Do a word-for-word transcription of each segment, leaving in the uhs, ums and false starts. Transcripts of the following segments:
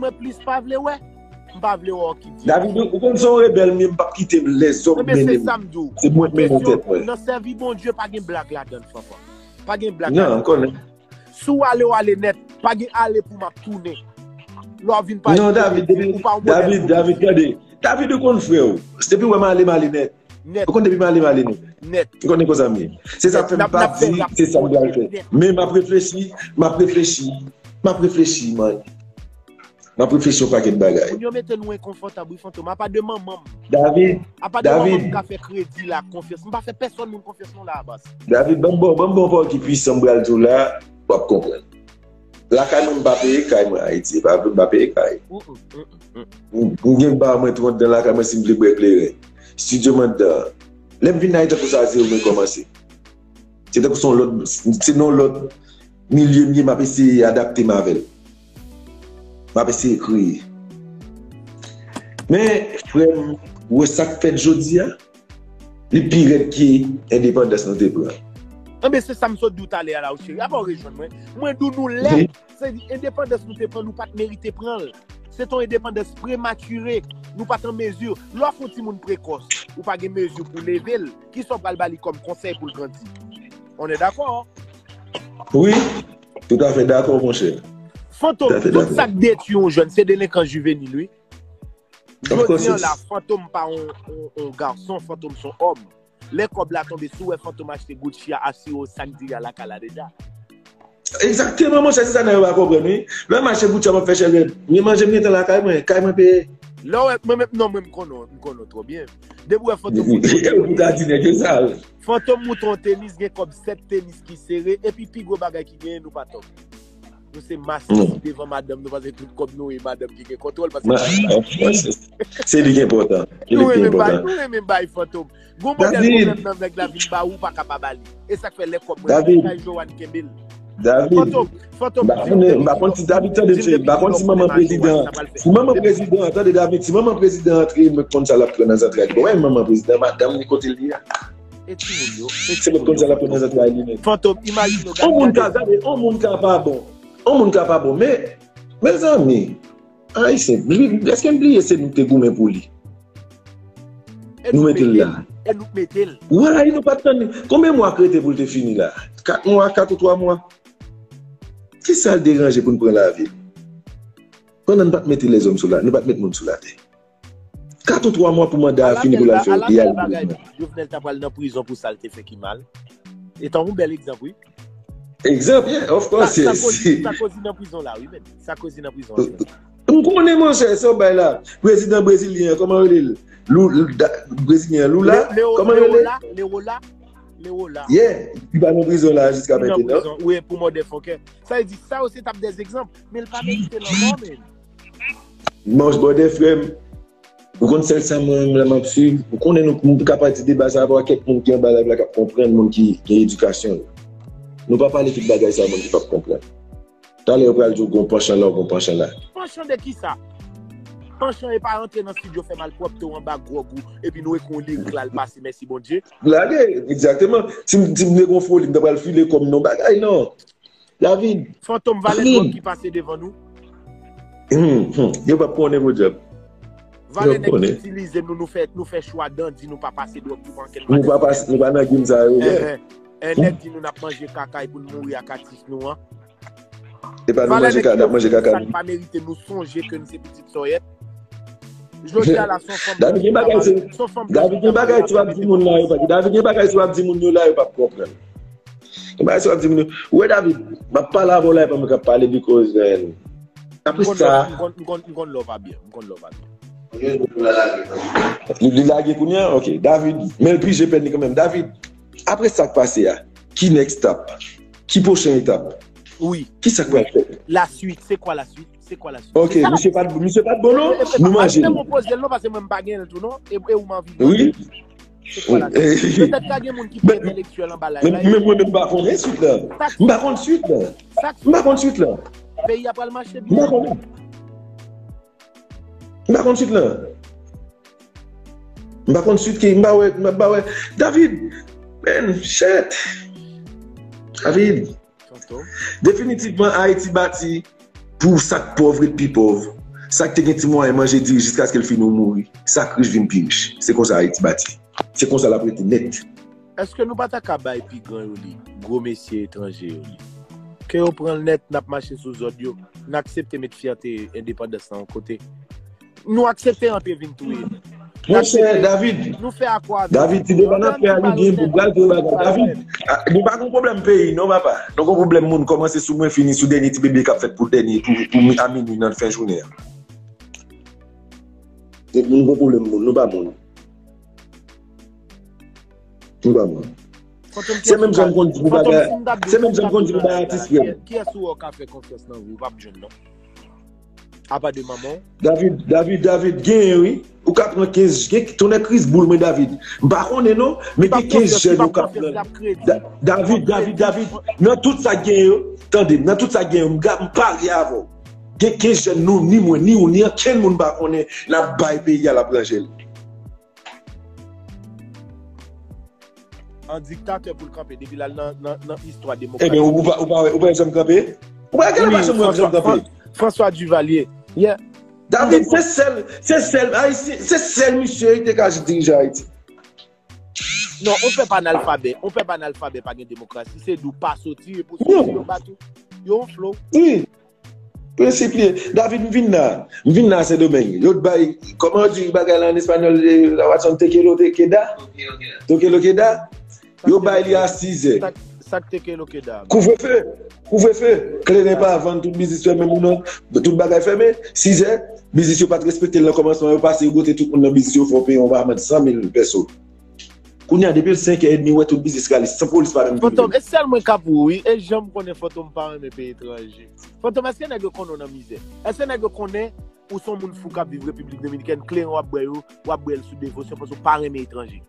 mwen plis pa vle wè. M pa vle wè w ki di. David, ou konn se yon rebèl m ye, m p ap kite lèzòm mennen m. Se mwen k mennen tèt mwen. Nan sèvi Bondye, pa gen blag ladan l, fanfan. Pa gen blag ladan l. Non, m konnen. Si w ale, w ale nèt. Pa gen ale pou m ap tounen. Lè w vin pale. Non, David, depi, David, David, tande. David, ou konn frè w. Depi w wè m ale, m ale nèt. Nèt. Ou konn depi m ale, m ale nèt. Nèt. Ou konnen konsa m ye. Se sa k fè m p ap di, se sa m pral fè. Men m ap reflechi, m ap reflechi, m ap reflechi, man. M ap reflechi yon pakèt bagay. Moun yo mete nou enkonfòtab, wi, Fantom. Apa de manman m. David, apa de manman m ka fè kredi la konfyans. M pa fè pèsonn moun konfyans non la, baz. David, ban m bon, ban m bon pawòl ki pwisan m pral di w la, w ap konprann. Lakay mwen, m pa peye kay mwen Ayiti. M pa, m pa peye kay. M, m gen ba mwen tou anndan lakay mwen si m vle bwè kleren. Estidyo m anndan. Lè m vin Ayiti, tankou sa, zewo mwen kòmanse. Se tankou se yon lòt, se nan yon lòt milye m ye, m ap eseye adapte m avè l. M ap eseye kreye. Men, frè m, ou wè sa k fèt jodi a? Li pi rèd ke endepandans nou te pran. Enben, se sa m sot di w talè a la, wi, cheri. Apa w rejwenn mwen? Mwen di w nou lèd. Se di endepandans nou te pran, nou pa t merite pran l. Se t yon endepandans prematire. Nou pa t an mezi. Lè w fè yon timoun prekòs, ou pa gen mezi pou leve l, kisa w pral ba li kòm konsèy pou l grandi? On est d'accord? Wi, toutafè dakò, monchè. Fantom, tout sa k detwi yon jèn, se delenkan jivenil, wi. Jodi an la, Fantom pa yon, yon, yon gason, Fantom se yon òm. Lè kòb la tonbe, si w wè Fantom achte Gucci a, asire w sak diri a lakay la deja. Egzakteman, monchè, se sa nèg yo pa konprann, wi. Lè m achte Gucci a, m ap fè chèlbè. Men manje m gentan lakay mwen, kay mwen peye. Lè w wè, mwen menm, non, mwen m konnen w, m konnen w twò byen. Depi w wè Fantom mouton tenis, Fantom mouton tenis, gen kòb sèt tenis ki sere, epi pi gwo bagay ki genyen, nou pa tòg. Nou se masisi devan madanm nou, paske tout kòb nou e madanm ki gen kontwòl, paske se li ki enpòtan. Se li ki enpòtan. Nou renmen bay Fantom. Gon modèl pwoblèm nan nèg la vin ba ou, ou pa ka pa ba li. E sa k fè lè kòb mwen vin kay Joanne kenbe l. Fantom, Fantom, m pa konn, m pa konn si David tande m, m pa konn si manman prezidan, si manman prezidan, tande David, si manman prezidan antre, mwen konn sa l ap pran nan zantray. Bon, wè manman prezidan, madanm li kote l ye a. E timoun yo, e timoun yo, Fantom. Fantom, imajine w gade. On moun ka gade, on moun ka pa bon. On moun ka pa bon, men, mezanmi, Ayisyen, èske n bliye se nou k te goumen pou li? Nou mete l la. E nou k mete l. Why nou pa t tann li? Konbyen mwa k rete pou l te fini la? Kat mwa, kat ou twa mwa? Kisa l deranje pou n pran lavi l? Pandan n pa t mete lèzòm sou la, nou pa t met moun sou latè. Kat ou twa mwa pou manda a fini pou l al fè, li al nan prizon. Jovenel ta pral nan prizon pou sa l te fè ki mal. E tankou bèl egzanp, wi. Egzanp, yeah, of course, yes. Sarkozy nan prizon la, wi, men. Sarkozy nan prizon la, wi. M konnen, monchè, sa w bay la. Prezidan brezilyen an, kòman yo rele l? Lou-, da-, brezilyen an, Lula? Kòman yo rele l? Leola, Leola, Leola. Yeah, li pa nan prizon la jiska mentnan. Wi, pou mòde fòkè. Sa vle di, sa yo se t ap dè egzanp, men l pa merite lanmò, men. Manch bòdè, frè m. Ou konn sèl sa mwen menm lè m ap swiv. Ou konnen nou, nou ka pati deba sa a, pa kèk moun ki anba live la k ap konprann, moun ki gen edikasyon yo. Nou pa pale tout bagay sa a, moun ki p ap konprann. Talè yo pral di w gon panchan la, w gon panchan la. Panchan de kisa? Panchan e pa rantre nan estidyo fè malpwòpte w anba gwòg ou, epi nou ekri yon lirik la, l pase, mèsi Bondye. Lage, egzakteman. Si m, si m te gon foli, m ta pral file kò m nan bagay, non. David. Fantom, valè dwòg ki pase devan nou. Hmm, hmm. Yo p ap konnen, podyab. Valè nèg ki itilize nou, nou fè, nou fè chwa dandi, nou pa pase dwòg pou ankenn. Nou pa pase, nou pa nan game sa yo, yeah. Eh, nèg di nou n ap manje kaka pou n mouri ak atis nou an. E pa nou manje kaka, n ap manje kaka. Sa k pa merite nou sonje ke n se pitit sòyèt. Jodi a la, se yon fanm. David, gen bagay, se, David, gen bagay si w ap di moun la, yo pa, David, gen bagay si w ap di moun yo la, yo p ap konprann. Gen bagay si w ap di moun yo. Ou wè, David, m ap pale avè w la, e pa mwen k ap pale, because, man. Apre sa. M konn, m konn, m konn love a byen. M konn love a byen. Li, li lage kounye a? Ok. David, men l pije pèn li kanmenm. David, apre sa k pase a, ki next step? Ki pwochen etap? Wi. Ki sa k pral fèt? La suite, c'est quoi la suite? C'est quoi la suite? Ok, misye pa t, misye pa t bon, non? Nou manje l. Mwen poze l, non, paske mwen m pa gen l tou, non? E, e ou m anvi manje. Wi. Se kwa la? Petèt ka gen moun ki pi entèlektyèl anba live la. Men mwen menm m pa konnen swit la. M pa konn swit la. M pa konn swit la. Peyi a pral mache byen. M pa konnen. M pa konn swit la. M pa konn swit ki, m pa wè, m pa wè. David, man, shit. David. Definitivman, Ayiti bati pou sa k pòv ret pi pòv. Sa k te gen ti mwayen manje diri jiskaske l fini ou mouri. Sa k rich vin pi rich. Se konsa Ayiti bati. Se konsa l ap rete nèt. Èske nou pa ta ka bay pi gran yo li, gwo mesye etranje yo li? Ke yo pran l nèt, n ap mache sou zòd yo, n aksepte met fyète endepandans lan yon kote. Nou aksepte antre vin touye. Monchè David, Nou fè akwa avè David, ti deba n ap fè a li gen pou pral touye bagay. David, ah, nou pa gon pwoblèm peyi non papa. Nou gon pwoblèm moun kòmanse sou mwen fini sou dènye ti bebe k ap fèt pou dènye pou, pou mi- a minwi nan fen jounen an. Nou gon pwoblèm moun, nou pa moun. Nou pa moun. Se menm jan m konn di pou bagay. Se menm jan m konn di pou bagay atis frè m. Kiyès ou wè w ka fè konfyans nan vi w? Ou p ap jwenn non. Apa de manman w? David, David, David, genyen wi. Ou ka pran kenz, gen tonnè kriz boul mwen David. M pa konnen non, men gen kenz jèn ou ka pran. Da- David, David, David, nan tout sa k genyen yo, tande m, nan tout sa k genyen yo, m ga- m pare avè w. Gen kenz jèn nou, ni mwen, ni ou, ni ankenn moun pa konnen, n ap bay peyi a l ap ranje l. An diktatè pou l kanpe depi l al nan, nan, nan istwa demokrasi. Ebyen, ou pa, ou pa, ou pa janm kanpe? Ou pa gen pa janm wè janm kanpe? François Duvalier. Yeah. David, se sèl, se sèl Ayisyen, se sèl misye ki te ka dirije Ayiti. Non, on pèp analfabè, on pèp analfabè pa gen demokrasi, se di w pa soti, e pou soti, yo bat ou. Yo yon flo. Wi. Prensip li ye. David, m vin la. M vin la Sendomeng. Yo t bay, kòman yo di bagay la an espanyòl, eh, la Watson, teke lo te keda? Toke lo keda? Yo bay li a sizè. Sa k teke lo keda? Kouvrefe. Kouvrefe. Kleren pa vann, tout biznis fèmen, moun nan, tout bagay fèmen. Sizè, biznis yo pa t respekte l nan kòmansman, yo pase, yo goute tout moun nan biznis yo, fè w peye yon amand san mil pèso. Kounye a, depi l senk è edmi, ou wè tout biznis rale, san polis pa menm vini. Fantom, e sèl mwen k ap ri w wi, e jan m konnen Fantom pa renmen peyi etranje. Fantom, èske nèg yo konnen w nan mizè? Èske nèg yo konnen ou se yon moun fou k ap viv Repiblik Dominikèn, kleren w ap bwè yo, w ap bwè l sou devosyon, paske w pa renmen etranje?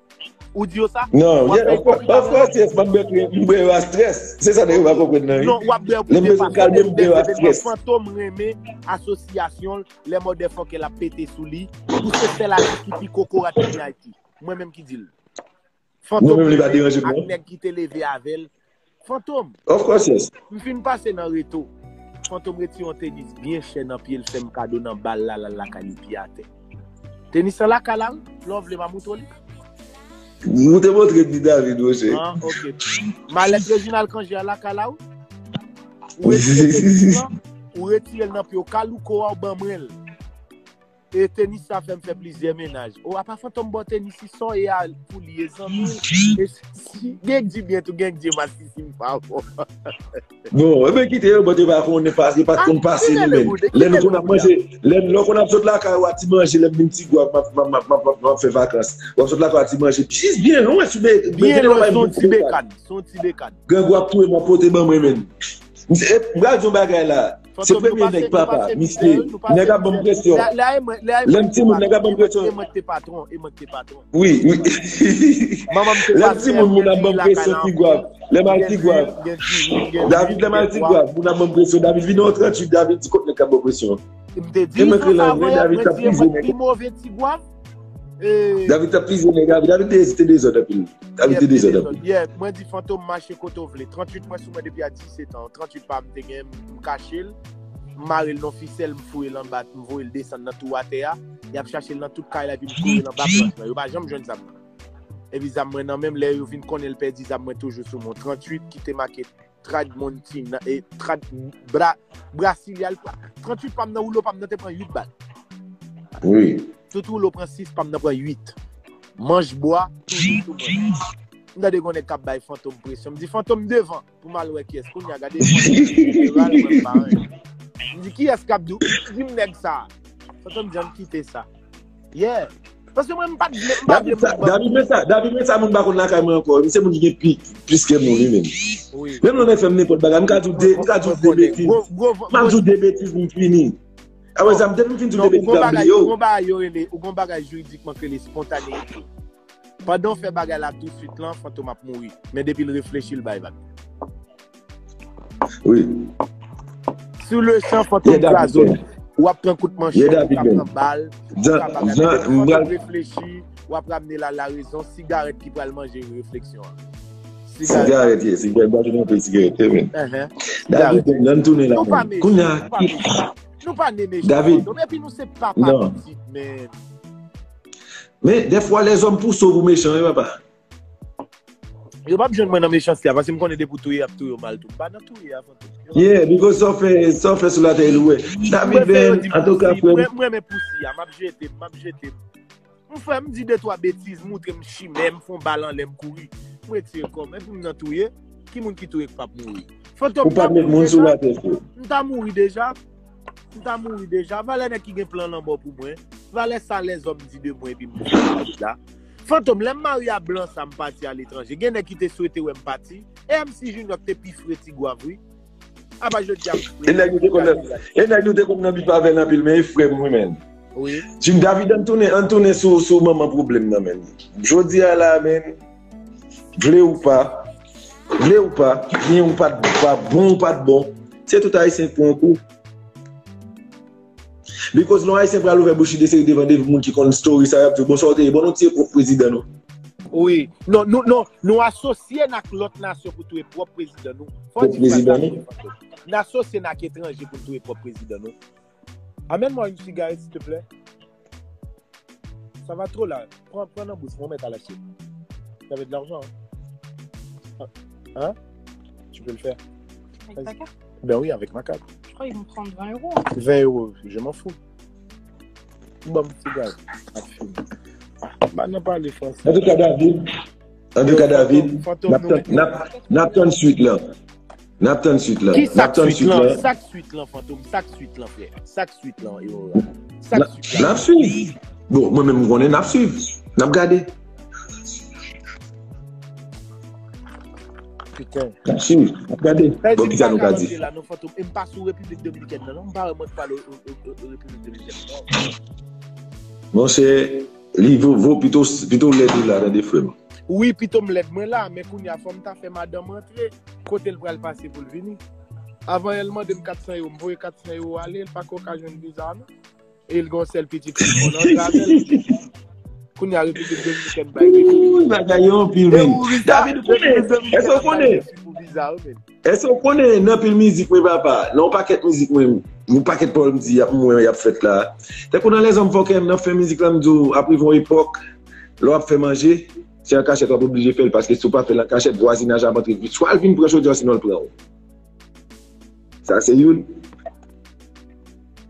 Ou di yo sa? Non, yeah, of course, yes, m ap bwè kleren, m bwè yo a strès. Se sa nèg yo pa konprann nan wi. Non, w ap bwè yo pou depase evènman. Fantom renmen asosyasyon l, lè motherfucker l ap pete sou li, ou se sèl atis ki pi kokorat ki gen Ayiti. Mwen menm ki di l. Fantom renmen ak nèg ki te leve avè l. Fantom. Of course, yes. M fin pase nan reto. Fantom retire yon tenis byen chè nan pye l, fè m kado nan bal la, l al lakay li pye atè. Tenis lan lakay la wi, lè w vle m a montre w li. Nou te montre ni David, monchè. Ah, ok. Malèt Reginald Cangé a lakay la wi. Ou retire tenis lan, ou retire l nan pye w, kalouko a w ban mwen l. E tenis sa fè m fè plizyè mennaj. O, apa Fantom ba w tenis si sa w ye a pou li ye zanmi. E si, gen k di byen tou, gen k di mal si, si m pa bon. Bon, ebyen kite yo, bon, te pa konnen pase, pa t konn pase nou menm. Lè nou konn ap manje, lè lè w konn ap sot lakay ou a ti manje, lè m vin Ti Gwav, m ap, m ap, m ap, m ap, m ap fè vakans. W ap sot lakay ou a ti manje, jis byen lwen sou be, byen lwen sou ti bekan. Son ti bekan. Grangou ap touye m, ap pote ban mwen menm. M pral di yon bagay la. Se premye nèg papa, misye. Nèg ap ban m presyon. Lè m timoun, nèg ap ban m presyon. E mwen ki te patwon, e mwen ki te patwon. Wi, wi. Lè m timoun, moun ap ban m presyon Ti Gwav. Lè m al Ti Gwav. David, lè m al Ti Gwav, moun ap ban m presyon. David, vin nan tranntuit, David, di kot nèg k ap ban w presyon. M te di sa, David t ap plize nèg. Pi move Ti Gwav. David t ap plize nèg, David, David te, te dezòd anpil. David te dezòd anpil. Yeah, mwen di Fantom mache kote w vle. Tranntuit mwen sou mwen depi a disèt an. Tranntuit pa m te gen, m kache l. M mare l nan fisèl, m foure l anba, m voye l desann nan twou atè a. Y ap chache l nan tout kay la, epi m kouri l anba planch lan. Yo pa janm jwenn zam nan. Epi zam mwen nan men m, lè yo vin konnen l pèdi zam mwen toujou sou mwen. Tranntuit ki te make Trad Mountain, e, Trad Bra, Brasilia, tranntuit pa m nan, woulo pa m nan te pran uit bal. Wi. Tout woulo pran sis, pa m nan pran uit. Manch bwa, toujou sou mwen. M tande gon nèg k ap bay Fantom presyon. M di, Fantom devan, pou m al wè kiyès. Kounye a, gade Fantom jeneral, mwen pa anyen. M di, kiyès k ap di w? Di m nèg sa. Fantom di, ann kite sa. Yeah. Paske mwen, m pa t vle, m pa vle moun ban m. David, men sa, David, men sa moun pa konn lakay mwen ankò. Misye moun ki gen pi, plis ke moun, li menm. Menm lè w fè m nenpòt bagay, m ka di w de, m ka di w de betiz. M ap di w de betiz, m fini. Apre sa, m, depi m fin di w de betiz, m ap bliye w. Ou gon bagay yo rele, ou gon bagay jiridikman ki rele spontaneyite. Pandan w fè bagay la tousuit lan, Fantom ap mouri. Men depi l reflechi, l bay vag. Wi. Sou le chan, Fantom kraze w. W ap pran kout manchèt, w ap pran bal, w ap pran bagay. Men depi Fantom reflechi, w ap ramne l a larezon, sigarèt ki pral manje refleksyon an. Sigarèt, ye, sigarèt, m pa jwenn anpil sigarèt, ye, men. David, ann tounen la, men. Kounye a, Nou pa ne mechan, David. Fantom. Epi nou se papa pitit, men. Men, dèfwa, lèzòm pouse w pou mechan, wi, papa. Yo p ap jwenn mwen nan mechanste a, paske m konnen depi w touye, y ap touye w mal tou. M pa nan touye a, Fantom. Yeah, because sa w fè, sa w fè sou latè, li wè. David Ben, antouka, frè m. Mwen renmen pousi a, m ap jete, m ap jete. M fè m di de twa betiz, moutre m chimè, m fè yon bal anlè, m kouri. M retire kò m, epi m nan touye. Ki moun ki touye k p ap mouri? Fantom, m ta mouri deja. M ta mouri deja. M ta mouri deja. Valè nèg ki gen plan lanmò pou mwen. Valè sa lèzòm di de mwen epi m mouri la. Fantom, lè m marye a blan sa, m pati aletranje. Gen nèg ki te swete wè m pati. E M C Junior ki te pi fre ti gwav, wi. Apa jodi a m fre. E nèg nou te konn nan, e nèg nou te konn nan bif avè l anpil, men e frè m, wi, men. Wi. Jim David, ann tounen, ann tounen sou, sou manman pwoblèm nan, men. Jodi a la, men, vle ou pa, vle ou pa, byen ou pa t, pa bon ou pa t bon, se tout Ayisyen k pran yon kou. Because lè yon Ayisyen pral ouvè bouch li de seri devan de moun ki konn story sa, y ap di w, "Bon, sa w te ye, bon, nou tiye pwòp prezidan nou." Wi. Non, nou, non, nou asosye n ak lòt nasyon pou touye pwòp prezidan nou. Fò di sa, Fantom. N asosye n ak etranje pou n touye pwòp prezidan nou. Amène-moi une cigarette, s'il te plaît. Ça va trop là. Prends, prends dans bouche, on met à l'assiette. T'avais de l'argent, hein? Hein? Tu peux le faire. Avec ta carte? Ben oui, avec ma carte. Je crois qu'ils vont prendre vingt euros. Vingt euros, je m'en fous. Bon, petit gars, ap fini. Ah, ba nan pale fransè. Antouka, David, antouka, David, n ap tann, n ap, n ap tann swit lan. N ap tann swit lan. Ki sa k swit lan? Sa k swit lan, Fantom? Sa k swit lan, frè? Sa k swit lan, yo? Sa k swit lan? N ap swiv. Bon, mwen menm, m konnen n ap swiv. N ap gade. Piten. N ap swiv. N ap gade. Bon, ki sa nou ka di? La, non, Fantom. E m pa sou Repiblik Dominikèn nan, non. M pa wè mwen k pale Repiblik Dominikèn nan, non. Monchè, li vo, vo pito, pito lèd ou la, tande, frè m. Wi, pito m lèd mwen la, men kounye a fò m ta fè madanm antre kote l pral pase pou l vini. Avan yè l mande m kat san ewo, m voye kat san ewo ale, l pa ko ka jwenn viza a non. E l gen yon sèl pitit fi, m konn antre avè l. Kounye a Repiblik Dominikèn bay refi. Wi, bagay yo anpil, men. David, ou konnen, èske w konnen? Pou viza yo, men. Èske w konnen nan pil mizik mwen, papa? Nan yon pakèt mizik mwen, yon pakèt pawòl m di, y ap mwen, y ap fèt la. Tankou nan Lèzòm Fòkè, m nan fen mizik la, m di w, ap rive yon epòk, lè w ap fè manje, se an kachèt w ap oblije fè l, paske si w pa fè l an kachèt, vwazinaj ap antre, swa l vin pran chodyè w, sinon l pran w. Sa se youn.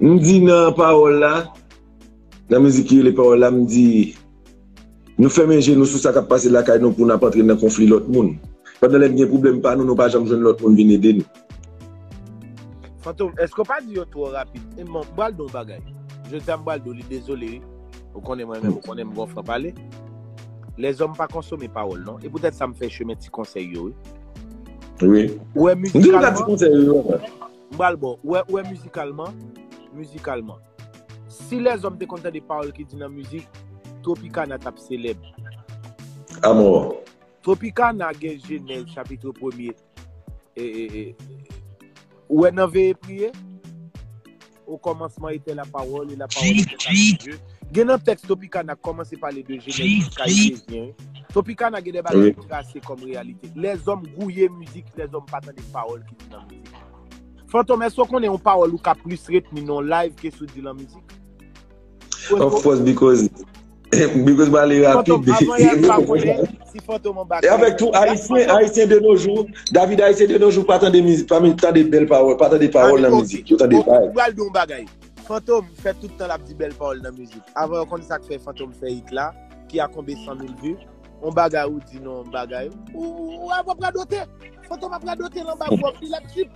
M di nan pawòl la, nan mizik ki rele pawòl la, m di, nou fèmen je nou sou sa k ap pase lakay nou pou n ap antre nan konfli lòt moun. Pandan lè n gen pwoblèm pa nou, nou pa janm jwenn lòt moun vin ede nou. Fantom, èske w pa di yo twò rapid? E bon, m pral di w yon bagay. Jodi a m pral di w li dezole, wi. Ou konnen mwen menm, ou konnen m gon fran pale. Lèzòm pa konsome pawòl, non. E poutèt sa m fè chemen ti konsèy yo, wi. Wi. Ou wè mizikalman, m pral bon, ou wè, ou wè mizikalman, mizikalman. Si lèzòm te konn tande pawòl ki di nan mizik, Tropicana t ap selèb. Amò. Tropicana gen Jenèz chapit premye. E, e, e, ou wè nan veye priye, au commencement était la parole, et la parole était avec Dieu. Gen nan tèks Tropicana k kòmanse pale de Jenèz jiska Efezyen. Tropicana gen de bagay ki trase kòm reyalite. Lèzòm gouye mizik, lèzòm pa tande pawòl ki di nan mizik. Fantom, èske w konnen yon pawòl ou ka plis retni nan yon live ke si w di l an mizik? Of course, because, because m pale rapid. Fantom, avan yè m pa konnen si Fantom anba kay. E avèk tou, Ayisyen, Ayisyen de nos jours, David, Ayisyen de nos jours pa tande mizik, pa tande bèl pawòl, pa tande pawòl nan mizik. Yo tande vibe. M pral di yon bagay. Fantom fè tout tan l ap di bèl pawòl nan mizik. Avan yo konn sa k fè Fantom fè hit la, ki a konbe san mil vi. On bagay ou di non, on bagay. Ou, ou ap radote. Fantom ap radote l anba gwo pil ak trip.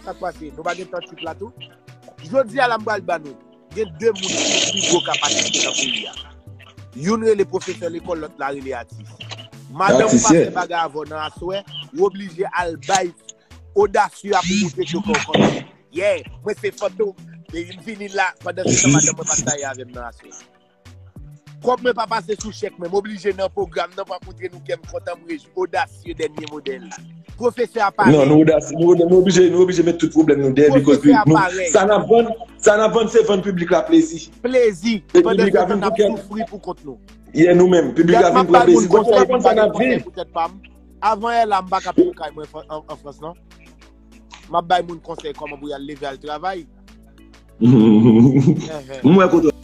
Sa k pase? Nou pa gen tan trip la tou? Jodi a la m pral ba nou. Gen de moun ki gen pi gwo kapasite nan peyi a. Youn rele pwofesè lekòl, lòt la rele atis. Madanm ou pa fè bagay avè w nan aswè, ou oblije al bay odasye a pou moutre ke w konn. Yeah, mwen se Fantom. Depi m vini la, pandan se tan madanm mwen pa t taye avè m nan aswè. Kòb mwen pa pase sou chèk mwen, m oblije nan pwogram nan pou ap moutre nou ke m kontan, m rejwi. Odasye, dènye modèl la. Pwofesè a parèy. Non, nou odasye, nou, nou oblije, nou oblije met tout pwoblèm nou dèyè, because nou, sa n ap vann, sa n ap vann, se vann piblik la plezi. Plezi. E piblik la vin pou kè nou. Pandan se tan n ap soufri pou kont nou. Yeah, nou menm, piblik la vin pran plezi. Bon, nou pa konn sa n ap viv. Avan yè la, m pa ka peye kay mwen an, an Frans, non. M ap bay moun konsèy kòman pou y al leve al travay. M wè kote